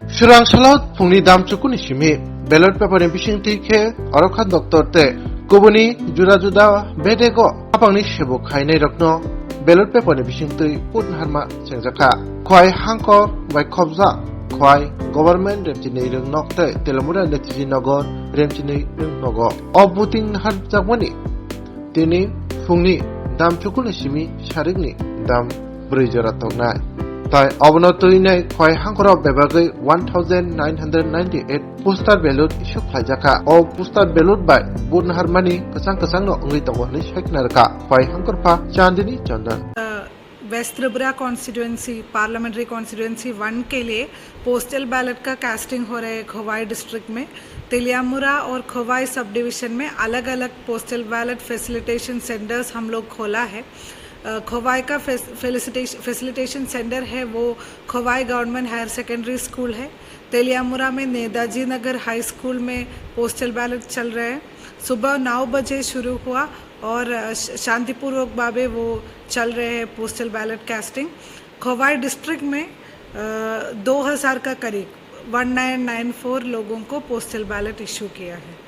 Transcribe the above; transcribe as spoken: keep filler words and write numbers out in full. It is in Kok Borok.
Swrang salo phungni dam chukuni simi ballot paper ni bisingtwi khe orokha doctor tei kubuni juda juda bedego hapangni sebo khainai rokno ballot paper ni bisingtwi put harma chengjakha. Khwai hangkor bai khobjak khwai government remchini rwngnok tei Telamura Netiji Nagar remchini rwngnogo. O voting harjakmani tini phungni dam chukuni simi sarikni dam brwi jora tongnai. Tai obono twinai khwai hangkoro bebagwi one thousand nine hundred ninety-eight postal ballot issue khlaijakha. O postal ballot bai vote naharmani kwchang kwchangno wngwi tongo hwnwi sai khna rwkha khwai hangkorpha Chandini Chandan. West Tripura constituency, parliamentary constituency one के लिए postal ballot का कास्टिंग हो रहा है खोवाई डिस्ट्रिक्ट में। तेलियामुरा और Khowai sub division में अलग-अलग पोस्टल बैलेट फैसिलिटेशन सेंटर्स हम लोग खोला है। अ, खोवाई का फेस-, फैसिलिटेश-, फैसिलिटेशन सेंटर है, वो Khowai government higher secondary school है। तेलियामुरा में नेताजी नगर हाई स्कूल में पोस्टल बैलेट चल रहे हैं। सुबह नौ बजे शुरू हुआ और, अ, श-, शांतिपूर्वक भावे वो चल रहे हैं पोस्टल बैलेट कास्टिंग। खोवाई डिस्ट्रिक्ट में, अ, दो हज़ार का करीब, वन नाइन नाइन फ़ोर लोगों को पोस्टल बैलेट इशू किया है।